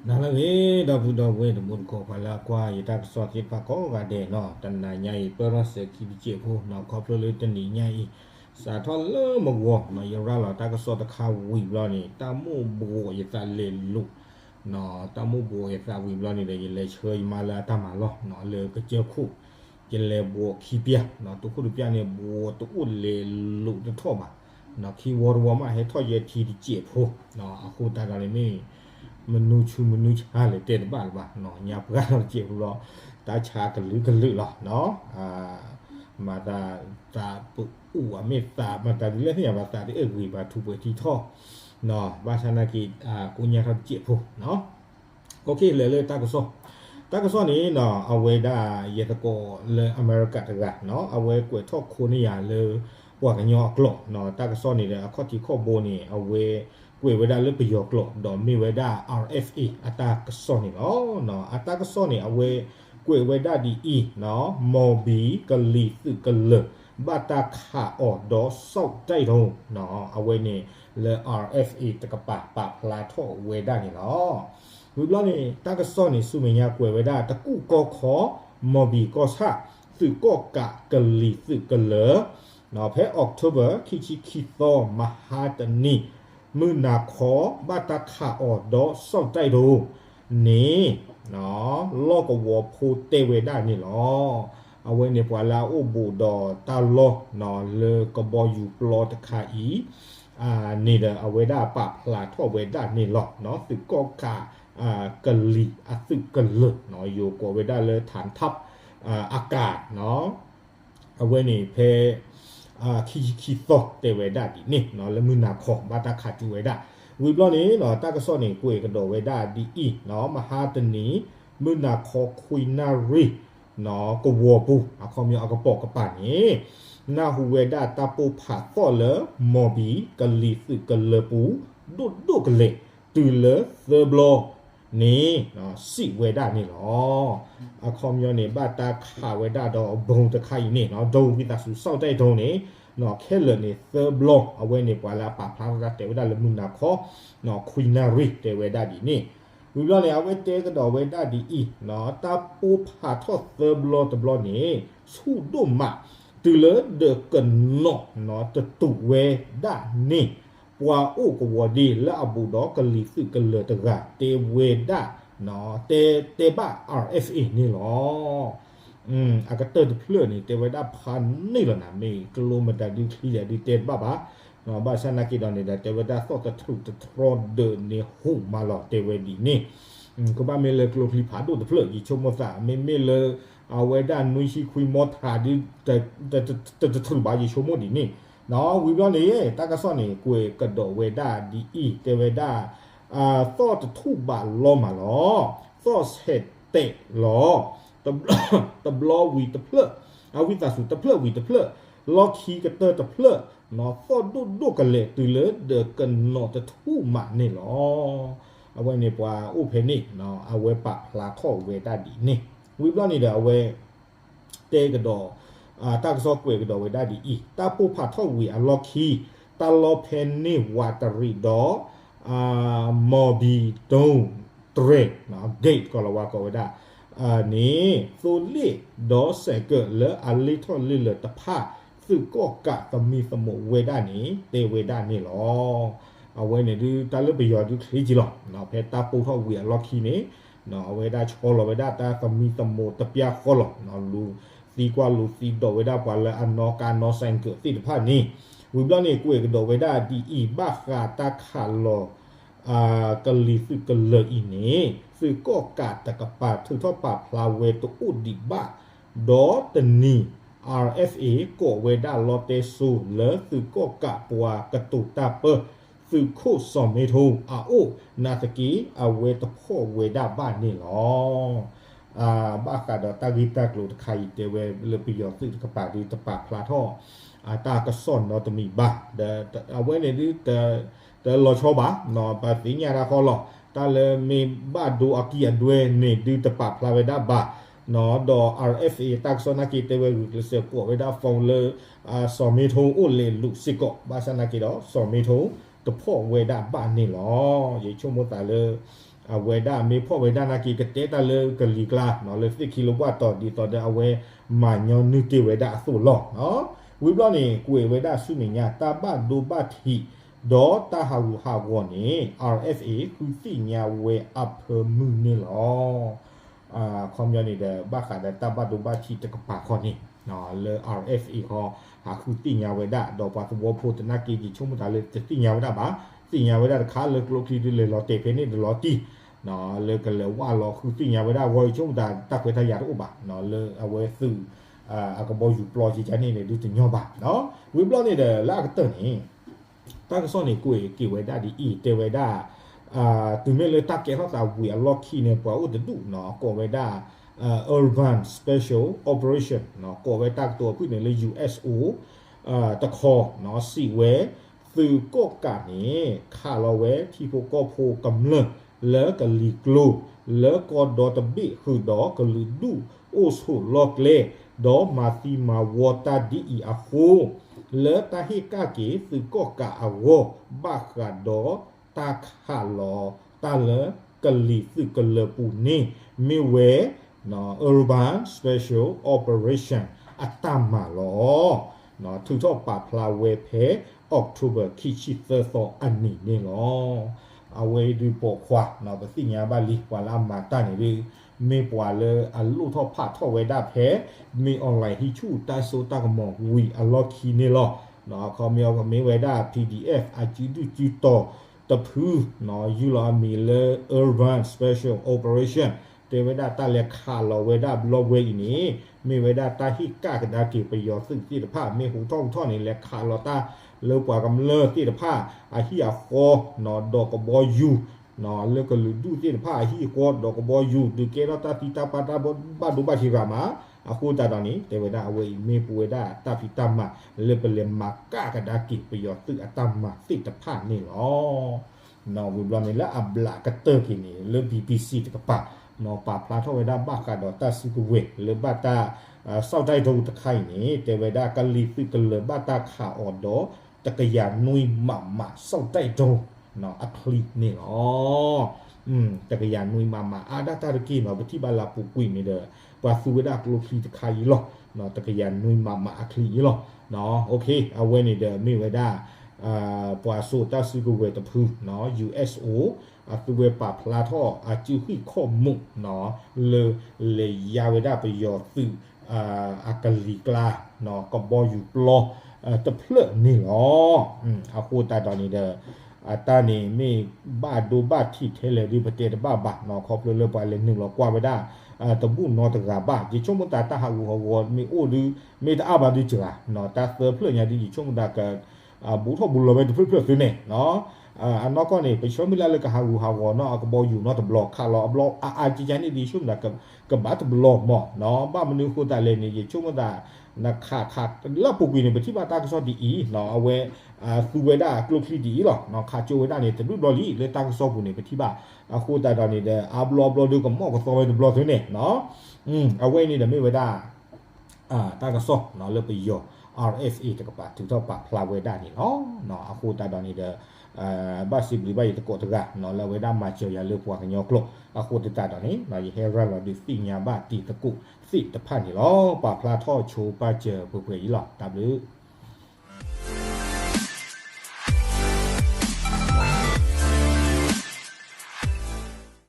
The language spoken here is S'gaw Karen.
တၢ်လၢအဂ့ၤ ဒီပုၢ်ဒီဝဲၢ်တံၤသကိး ပှၤလၢအကွၢ်ယတၢ်ကစီၣ်သ့ၣ်တဖၣ်ကိးဂၤဒဲးနီၤ, တနၤညါအံၤ ပၢၢ်ထီၣ်စဲၤခံတစဲးဖိနီၤ, ခီဖျိလၢတနံၤညါအံၤ စးထီၣ်လၢမုၢ်ဂီၤနီၤ, ယရၤလီၤတၢ်ကစီၣ်တခါဝံၤဘျီန့ၣ် တၢ်မိၣ်ဘှီးယသးလဲၤလိာ် တၢ်မိၣ်ဘှီးယသးဝံၤဘျီန့ၣ်ဒီး ယလဲၤဆှၢယမါလၢအတၢ်မၤလီၢ်နီၤ, လၢကစၢၢ်ခိၣ် ယလဲၤဘှီးခံပျၢ်နီၤ, တခိၣ်တပျၢ်န့ၣ် ဘှီးတအိၣ်လဲၤလိာ်တထီၣ်ဘၣ်နီၤ, ခံဝီတဝီမး ဟဲထီၣ်ယဲထံတစဲးဖိနီၤ, အဃိသတးဒီးန့ၣ်မ့ၢ် မနုၤဆူမနုၤဆါလဲၣ်တဲတဘၣ်လၢၤဘၣ်နီၤ, ညါပှၢ်ထီၣ်တစဲးဖိလီၤ, တၢ်ဆါကလုာ်ကလုာ်လီၤနီၤ, မၤသး သးပအိၣ်အမ့ၢ်သး မၤတၢ်ဒ်လဲၣ်သ့ၣ်ညါဘၣ်သးတအဲၣ်ဂ့ၤဘၣ် ထူးပှဲၤထံထီၣ်နီၤ, ဘၣ်ဆၣ်နာ်က့ ကိညါထီၣ်တစဲးဖိနီၤ, လဲၤလၢတၢ်ကစီၣ်, တၢ်ကစီၣ်န့ၣ်နီၤ အဝဲဒၣ်ယသကိးလၢအမဲရကၤတဂၤနီၤ, အဝဲကွဲးထီၣ်ခိန့ၢ်ယၤလၢ ပှၤကညီအကျိာ်နီၤ, တၢ်ကစီၣ်န့ၣ်ဒီး အခီၣ်ထံးခီၣ်ဘိန့ၣ် အဝဲကွဲးဝဲဒၣ်လၢပယီၤကျိာ် ဒီးမ့ၢ်ဝဲဒၣ် RFA အတၢ်ကစီၣ်န့ၣ်လီၤ. အတၢ်ကစီၣ်န့ၣ် အဝဲကွဲးဝဲဒၣ်ဒ်အံၤနီၤ, မီၢ်ဘံၣ်ကလံၤသုးကလၢၤ ဘၣ်တၢ်ခးအီၤဒီး စီၣ်တဲၣ်ဒိၣ်နီၤ, အဝဲန့ၣ်လၢ RFA တကပၤပာ်ဖျါထီၣ်ဝဲဒၣ်န့ၣ်လီၤ. ဝံၤဘျီန့ၣ် တၢ်ကစီၣ်န့ၣ် ဆူမဲာ်ညါကွဲးဝဲဒၣ် တကူၣ်ကီခီ မီၢ်ဘံၣ်ကီၢ်ဆၣ် သုးကီၣ်ကးကလံၤသုးကလၢၤ ဖဲ October ခံဆံခံသီ မဟါတနံၤ မုၢ်နၤခီ ဘၣ်တၢ်ခးအီၤဒီးစီၣ်တဲၣ်ဒိၣ်န့ၣ် လီၢ်ကဝီၤဖိတဲဝဲဒၣ်န့ၣ်လီၤ. အဝဲန့ၣ်ပှၤလၢအအိၣ်ဘူးဒီးတၢ်လီၢ် လၢကဘီယူၤပျီတခါအံၤ န့ၣ်ဒီး အဝဲဒၣ်ပာ်ဖျါထီၣ်ဝဲဒၣ်န့ၣ်လီၤ. သုးကီၣ်ကး ကလံၤအသုးကလၢၤ ယိၤကိးဝဲဒၣ်လၢ ထၣ်ထၣ်အကၤ အဝဲန့ၣ်ဖဲ ခံဆံခံသီတဲဝဲဒၣ်ဒ်န့ၣ် လၢမုၢ်နၤခီ ဘၣ်တၢ်ခးကၠိဝဲဒၣ်. ဝံၤဘျီန့ၣ် တၢ်ကစီၣ်န့ၣ် ကွဲးကဒီးဝဲဒၣ်ဒ်အံၤ, မဟါတနံၤ မုၢ်နၤခီခွံနၣ်ရံၣ် ကဝီၤပူၤ အခီပညီအကပိာ်ကပၤန့ၣ် နၢ်ဟူဝဲဒၣ်တၢ်ပိၢ်ဖးသီၣ်လၢ မီၢ်ဘံၣ်ကလံၤသုးကလၢၤပူၤ ဒိၣ်ဒိၣ်ကလဲာ် တုၤလၢသၢဘျီန့ၣ် စံးဝဲဒၣ်န့ၣ်လီၤ. အခီပညီန့ၣ် ဘၣ်တၢ်ခးဝဲဒၣ်ဒီး drone တခါအံၤန့ၣ် drone ဝံသးစူၤ စီၣ်တဲၣ်ဒိၣ်န့ၣ် ခဲလၢာ်န့ၣ်သၢဘျီ အဝဲန့ၣ်ပှၤလၢအပာ်ဖျါထီၣ်တၢ်တဲဝဲဒၣ်လၢမုၢ်နၤခီ ခွံနၣ်ရံၣ်တဲဝဲဒၣ်ဒ်န့ၣ်. ဝံၤဘျီန့ၣ် အဝဲတဲကဒီးဝဲဒၣ်ဒ်အံၤ, တၢ်ပိၢ်ဖးထီၣ်သၢဘျီတဘျီန့ၣ် ဆူၣ်ဒိၣ်မး တုၤလၢဒီးကနီၤတတူာ်ဝဲဒၣ်န့ၣ် ပှၤအိၣ်ကဝီၤဒ့လၢအဘူးဒီးကလံၤသုးကလၢၤတဂၤ တဲဝဲဒၣ် တဲဘၣ် RFA န့ၣ်လီၤ. အကတၢၢ်တဖျၢၣ်န့ၣ် တဲဝဲဒၣ်ဖးန့ၢ်လီၤနၤ မ့ၢ်ကျိမတၤဒုချံဒၣ်ဒုတဲတဘၣ်ဘၣ်, ဘၣ်ဆၣ်နာ်က့ဒီးန့ၣ်ဒီး တဲဝဲဒၣ်သီၣ်တထြူးတထြီဒၢးန့ၣ် ဟူးမးလီၤ တဲဝဲဒ်န့ၣ်. ကဘၣ်မ့ၢ်လၢကျိချံဖးဒိၣ်တဖျၢၣ် ယဆိကမိၣ်သး မ့မ့ၢ်လၢ အဝဲဒၣ်နွံဆံခွံမီထးဒု တထြူးဘၣ် ယဆိကမိၣ်ဒ်န့ၣ်. ဝံၤဘျီန့ၣ် တၢ်ကစီၣ်န့ၣ် ကွဲးကဒီးဝဲဒၣ်ဒ်အံၤ တဲဝဲဒၣ် သီၣ်တထူၣ်ဘးလီမးလီၤ, သီၣ်ဆဲးတဲးလီၤ, တဘျီဝံၤတဖျၢၣ်, အဝံသးစူၤ တဖျၢၣ်ဝံၤတဖျၢၣ်, လီၢ်ခံကတၢၢ်တဖျၢၣ်, သီၣ်ဒိၣ်ဒိၣ်ကလဲာ်တုၤလၢဒီးကနီၤတထူၣ်မးန့ၣ်လီၤ. အဝဲန့ၣ်ပှၤအိၣ်ဖဲန့ၣ် အဝဲပာ်ဖျါထီၣ်ဝဲဒၣ်ဒ်န့ၣ်. ဝံၤဘျီန့ၣ်ဒီးအဝဲ တဲကဒီး တၢ်ကစီၣ်ကွဲးကဒီးဝဲဒၣ်ဒ်အံၤ, တၢ်ပိၢ်ဖးထီၣ်ဝံၤအလီၢ်ခံ တၢ်လီၢ်ဖဲန့ၣ်ဝးတရံးဒီး မီၢ်ဘံၣ်ဒိၣ်တြဲၤ gate ကီၤလၤဝါကိးဝဲဒၣ်န့ၣ် သိလ့ၣ်ဒီးစဲးကၢးလၢအလ့ၣ်ထီၣ်လ့ၣ်လၢၤတဖၣ် သုးကီၣ်ကးသမံသမိးဝဲဒၣ်န့ၣ် တဲဝဲဒၣ်န့ၣ်လီၤ. အဝဲန့ၣ်ဒုးတၢ်လၢပယီၤဒုချ့က့လီၤ. ဖဲတၢ်ပိၢ်ထီၣ်ဝံၤအလီၢ်ခံန့ၣ် အဝဲဒၣ်ဆီလီၤဝဲဒၣ်တၢ်သမံသမိးတပျၢ်ဃီလီၤ. လူၤသံကွၢ်လူၤသံဒိးဝဲဒၣ်ပှၤလၢအနီၣ်ကါနီၣ်စဲးကၢးသ့ၣ်တဖၣ်န့ၣ် ဝံၤဘျီန့ၣ် ကွဲးကဒီးဝဲဒၣ်ဒ်အံၤ ဘၣ်ဃးတၢ်ခးလီၤ ကလံၤသုးကလၢၤအံၤန့ၣ် သုးကီၣ်ကးတကပၤထုးထီၣ်ပာ်ဖျါဝဲတအိၣ်ဒံးဘၣ်, ဒီးတနံၤ RFA ကိးဝဲဒၣ်လီတဲစိလၢသုးကီၣ်ကးပှၤကတိၤတၢ်ပၢ သုးခိၣ်စီၤမ့ထိအအိၣ် နာ်သက့ အဝဲတဖီၣ်ဝဲဒၣ်ဘၣ်န့ၣ်လီၤ. ဘၣ်ဃးဒီးတၢ်ဂ့ၢ်တၢ်ကျိၤတခါအံၤ တဲဝဲလၢပယီၤသုးတကပၤဒုးတပာ်ဖျါထီၣ် တၢ်ကစီၣ်နီတမံၤဘၣ်. ဒီးအဝဲန့ၣ်ဒုး တလီၤဆီဘၣ်, ပသ့ၣ်ညါတၢ်ဃီလီၤ. တၢ်လၢမ့ၢ်ဘၣ်ဒိအကံၢ်အဒွဲန့ၣ်ဒုးတပာ်ဖျါဝဲဒၣ်ဘၣ်, ဒီး RFA တၢ်ကစီၣ်နာ်က့တဲဝဲဂုာ်ကျဲးစၢးကိးဝဲဒၣ် phone လၢ စီၤမ့ထိအိၣ်လဲၤလူၤစ့ၢ်ကီး, ဘၣ်ဆၣ်နာ်က့ဒီး စီၤမ့ထိတဖီၣ်ဝဲဒၣ်ဘၣ်န့ၣ်လီၤ. ယဆိကမိၣ်သးလၢ အဝဲဒၣ်မ့ၢ်ဖီၣ်ဝဲဒၣ်နာ်က့ ကတဲတၢ်လၢကလံၤကျါ လၢသ့ၣ်ခံလၢၤဘၣ်တီၤ ဒ်သိးဒီးအဝဲမၤညီနုၢ်တ့ၢ်ဝဲဒၣ်အသိးလီၤ. ဝံၤဘျီန့ၣ် ကွဲးဝဲဒၣ်ဆူမဲာ်ညါ တၢ်ဘၣ်ဒိဘၣ်ထံး ဒီးတၢ်ဟးဂူာ်ဟးဂီၤန့ၣ် RFA ဃုသ့ၣ်ညါဝဲအဖၢမုၢ်န့ၣ်လီၤ. အခီပညီန့ၣ်ဒီး ဘၣ်ဃးဒီးတၢ်ဘၣ်ဒိဘၣ်ထံးတကပၤခီန့ၣ် လၢ RFA ဃီ ဟးဃုသ့ၣ်ညါဝဲဒၣ် ဒီးပှၤသဝီဖိသနာ်က့ ယဆိကမိၣ်တၢ်လၢတသ့ၣ်ညါဝဲဒၣ်ဘၣ်, သ့ၣ်ညါဝဲဒၣ်တခါလၢကျိချံဒုးလဲၤလီၤတဲာ်ဖဲန့ၣ် တလီၤတံၢ် လၢကလဲၤဝဲလီၤဃုသ့ၣ်ညါဝဲဒၣ်အဂီၢ် ယဆိကမိၣ်တၢ် တၢ်ခွဲးတၢ်ယာ်တအိၣ်ဘၣ် လၢအဝဲသုး အကဘီယူၤပျီကကန့ၣ်န့ၣ် ဒုးတညီဘၣ်. ဝံၤဘျီန့ၣ်ဒီး လၢအကတၢၢ်န့ၣ် တၢ်ကစီၣ်န့ၣ် ကွဲးက့ၤဝဲဒၣ်ဒ်အံၤ တဲဝဲဒၣ် တုၤမ့ၢ်လၢတၢ်ကဲထီၣ်သးဝံၤအလီၢ်ခံန့ၣ် ပှၤအိၣ်တဒူၣ်နီၤ ကိးဝဲဒၣ် Urban Special Operation ကိးဝဲတၢ်ကတိၤအဖုၣ်န့ၣ်လၢ USO တခီ စံးဝဲ သုးကီၣ်ကးန့ၣ် ခးလီၤဝဲထံဖိကီၢ်ဖိကမျၢၢ် လၢကလံၤကျိၤ လၢကီၢ်ဒီတဘ့ၣ်ဃုာ်ဒီးကလုာ်ဒူၣ်အိၣ်ဆိးလီၢ်ကျဲ ဒီးမၤသံမၤဝီတၢ်ဒ်အံၤအဃိ လၢတၢ်ဟ့ၣ်ကၣ်က့ၤသုးကီၣ်ကးအဂီၢ် ဘၣ်ဃးဒီးတၢ်ခးလီၤတၢ်လၢကလံၤသုးကလၢၤပူၤန့ၣ် မ့ၢ်ဝဲ Urban Special Operation အတၢ်မၤလီၤ. ထုးထီၣ်ပာ်ဖျါဝဲဖဲ October ခံဆံသၢသီအနံၤန့ၣ်လီၤ. အဝဲအံၤဒုးပိာ်ခွါ ပသ့ၣ်ညါဘၣ်လံ ပှၤလၢအမၤတၢ်န့ၣ်ဒုး မ့ၢ်ပှၤလၢအလိၣ်ထီၣ်ဖးထီၣ်ဝဲဒၣ်ဖဲ မ့ၢ် online ဟံၣ်ဆူၣ်တၢ်စိတၢ်ကမီၤဝံၤအလီၢ်ခံန့ၣ်လီၤ. အခီပညီကမ့ၢ်ဝဲဒၣ် PDF အစုဒုၣ်စုတီၤတဖု ယူၢ်လီၤအမံၤလၢ Urban Special Operation တဲဝဲဒၣ်တၢ်လဲၤခးလီၤဝဲဒၣ်ဘျီဝဲအံၤန့ၣ် မ့ၢ်ဝဲဒၣ်တၢ်ဟ့ၣ်ကၣ်ကဒါက့ၤပယီၤသုးသ့ၣ်တဖၣ် မ့ၢ်ဟူးထီၣ်ဟူးထီၣ်န့ၣ် လဲၤခးလီၤတၢ်လၢပှၤကမျၢၢ်သ့ၣ်တဖၣ် အဟံၣ်အဃီ ဒီးကဘီယူၤ လၢကလုာ်ဒူၣ်သ့ၣ်တဖၣ်အဟံၣ်အဃီ ဒီးကဘီယူၤ ဒုးကဲထီၣ်တၢ်သံတၢ်ပှၢ်တၢ်ဘၣ်ဒိဘၣ်ထံးဂၤမး အဃိသတးဒီးန့ၣ် တဲဝဲဒၣ်အဝဲအံၤမ့ၢ်ပဝဲဒၣ်တၢ်ဖံးတၢ်မၤ လၢပလဲၤမၤကၣ်ကဒါက့ၤပယီၤသုးအတၢ်မၤသ့ၣ်တဖၣ်န့ၣ်လီၤ. ဝံၤဘျီန့ၣ်လၢအဘျးကတၢၢ်က့ၤန့ၣ် လၢ BBC တကပၤ ပာ်ဖျါထီၣ်ဝဲဒၣ်ဘၣ်ဃးဒီးတၢ်စုကဝဲၤ လၢဘၣ်တၢ် စီၣ်တၢ်ဒိတခါအံၤန့ၣ် တဲဝဲဒၣ်ကလံၤသုးကလၢၤဘၣ်တၢ်ခးအီၤဒီး တကယၤနွံမးမး စီၣ်တၢ်ဒိ အချံန့ၣ်လီၤ. တကယၤနွံမးမး အါဒၣ်တၢ်တက့ၢ်နီၤ ပထံၣ်ဘၣ်လၢအပူၤကွံာ်န့ၣ်ဒီး ပှၤသူဝဲဒၣ်ကျိချံတခါအံၤလီၤ. တကယၤနွံမးမးအချံအံၤလီၤ. အဝဲန့ၣ်ဒီးမ့ၢ်ဝဲဒၣ် ပှၤစိာ်တၢ်စုကဝဲၤတဖု USO အသူဝဲပာ်ဖျါထီၣ်အစုဟံၣ်ခီၣ်မူး လၢလဲၤယါဝဲဒၣ်ပယီၤသုး အကလံၤကျါ ကဘီယူၤပျီ တဖျၢၣ်န့ၣ်လီၤ. အဃိသတးဒီးန့ၣ်ဒီး အတၢ်န့ၣ်မ့ၢ်ဘၣ်ဒိဘၣ်ထံးထဲလဲၣ်ဒုး ပတဲတဘၣ်ဘၣ်နီၤ ခီဖျိလၢပှၤလဲၤနုာ်လီၤကွၢ်ဝဲဒၣ် တဘူၣ်နီတဂၤဘၣ် ယဆိကမိၣ်သးတၢ်ဟးဂူာ်ဟးဂီၤမ့ၢ်အိၣ်ဒုး မ့ၢ်တအါဘၣ်ဒုးစှၤနီၤ တၢ်သၢဖျၢၣ်ညါဒုး ယဆိကမိၣ်သးက ဘူးထီၣ်ဘူးလီၤဝဲတဖျၢၣ်ဖျၢၣ်သုန့ၣ်နီၤ အနီၢ်ကီၢ်န့ၣ် ပဆၢမုၢ်လၢ်လၢကဟးဂူာ်ဟးဂီၤနီၤ အကဘီယူၤနီတဘျီ ခးလီၤအဘျီအါအါကကန့ၣ်ဒုး ယဆိကမိၣ်သး ကဘၣ်တဘျီမးနီၤ ဘၣ်မနုၤအဃိသတးလဲၣ်န့ၣ် ယဆိကမိၣ်သး နခးခးလၢအပူၤကွံာ်န့ၣ် ပထံၣ်ဘၣ်တၢ်ကစီၣ်ဒ်အံၤနီၤ အဝဲ သူဝဲဒၣ်ကျိချံဒ်အံၤလီၤ ခးကၠိဝဲဒၣ်န့ၣ် တဒူၣ်ဘျီလံ လၢတၢ်ကစီၣ်ပူၤန့ၣ် ပထံၣ်ဘၣ် အဃိသတးဒီးန့ၣ်ဒီး အါဘျီအဘျီဒုးကမီၣ်ကသီဝဲတဘျီသုန့ၣ်နီၤ အဝဲန့ၣ်ဒီးမ့ၢ်ဝဲဒၣ် တၢ်ကစီၣ်လၢပယီၤ RFA တကပၤထုးထီၣ်ပာ်ဖျါဝဲဒၣ်န့ၣ်လီၤ. အဃိသတးဒီးန့ၣ်ဒီး ဘၣ်စံးဘျုးဘၣ်ယသကိးတဂၤ လၢအဝဲဒၣ်မၤစၢၤယၤလၢပှၤကညီကျိာ် အဃိသတးဒီးန့ၣ် ယဟဲရၤလီၤဒုးသ့ၣ်ညါဘၣ်တံၤသကိးသ့ၣ်တဖၣ်န့ၣ်လီၤ. ပာ်ဖျါထီၣ်ဆိပာ်စၢၤပှဲၤပှဲၤအံၤလီၤ. တၢ်ဘျုး